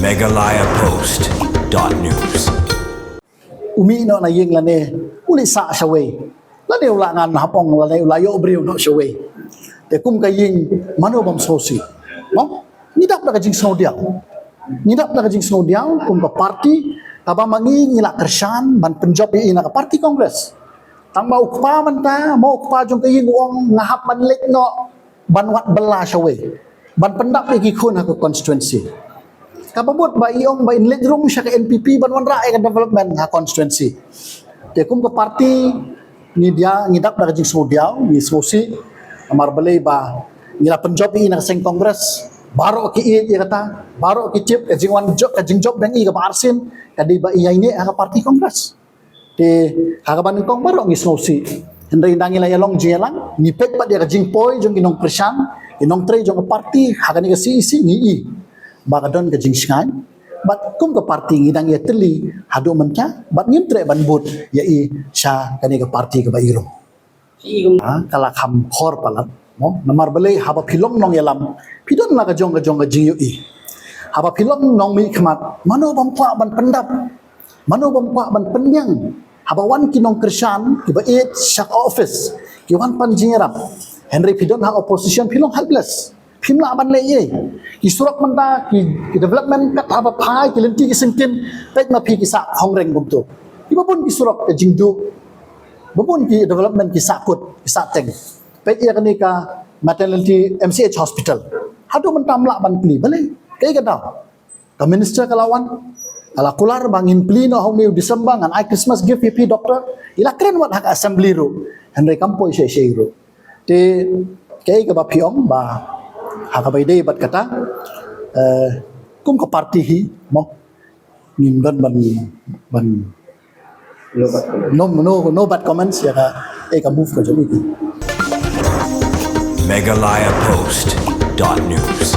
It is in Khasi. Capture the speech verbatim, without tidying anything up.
Meghalaya Post dot news. U mih noh na ïing lane u leit sah shawei, lane u la ngan hapdeng lane u la ïoh briew noh shawei. Te kum ka ïing mano bym sngewsih? Mo? Ngi dap da ka jingsngewdiaw. Ngi dap da ka jingsngewdiaw kum ka party kaba ma ngi ngi la kyrshan ban pynjop ïa i na ka party Congress. Tang ba u kpa mynta, mo, u kpa jong ka ïing u ong nga hap ban leit noh ban wad bylla shawei ban pyndap ïa ki khun ha ka constituency. Kaba mut ba i ong ba in leit rung sha ka N P P ban wanrah ïa ka development ha constituency. Te kum ka party ngi dia, ngi dap da ka jingsngewdiaw, ngi sngewsih. Namar balei ba ngi la pynjop ïa i na ka seng Congress, baroh ki ïeit ïa kata, baroh ki tip ka jingwan jop, ka jingjop biang i kaba arsien ka dei ba i ïaineh ha ka party Congress. Te ha kaba nyngkong baroh ngi sngewsih. Hynrei ynda ngi la ïalong jingïalang, ngi peit pat ïa ka jingpoi jong ki nongkyrshan, ki nongtrei jong ka party ha kane ka C E C, ngi i ba ka don ka jingshngaiñ. Bad kum ka party ngi dang ïatylli haduh mynta bad ngim treh ban bud ïa i sha kane ka party kaba i rung. Ha, ka la kham khor palat, mo. Namar balei? Haba phi long nongïalam phi don la ka jong ka jong ka jingïohi. Haba phi long nongmihkhmat, mano bym kwah ban pyndap? Mano bym kwah ban pynbiang? Haba wan ki nongkyrshan kiba ïeit sha ka office, ki wan pan jingïarap. Hynrei phi don ha opposition, phi long helpless. Phim lah ban leh ei ei. Ki surok mynta, ki, ki development kat haba phai ki lynti ki syngkien, peit ma phi ki sah khongreng kumto. Kiba bun ki surok ka jingduh, ba bun ki development ki sah kut, ki sah teng. Peit ïa kane ka maternity M C H hospital. Haduh mynta ym lah ban plie. Balei? Kaei ka daw? Ka minister ka la wan, ka la kular ba ngin plie noh ha une u December, ngan ai Christmas gift ïa phi doctor. I la kren wat ha ka assembly ruh, hynrei kam poi sha sha ruh. Te kaei kaba phi ong ba ha kaba ïadei bad kata, eh, kum ka party hi, mo, ngim don ban, ban, no, no, no bad comments ïa ka, eh, ka move ka jong i. Meghalaya Post dot news.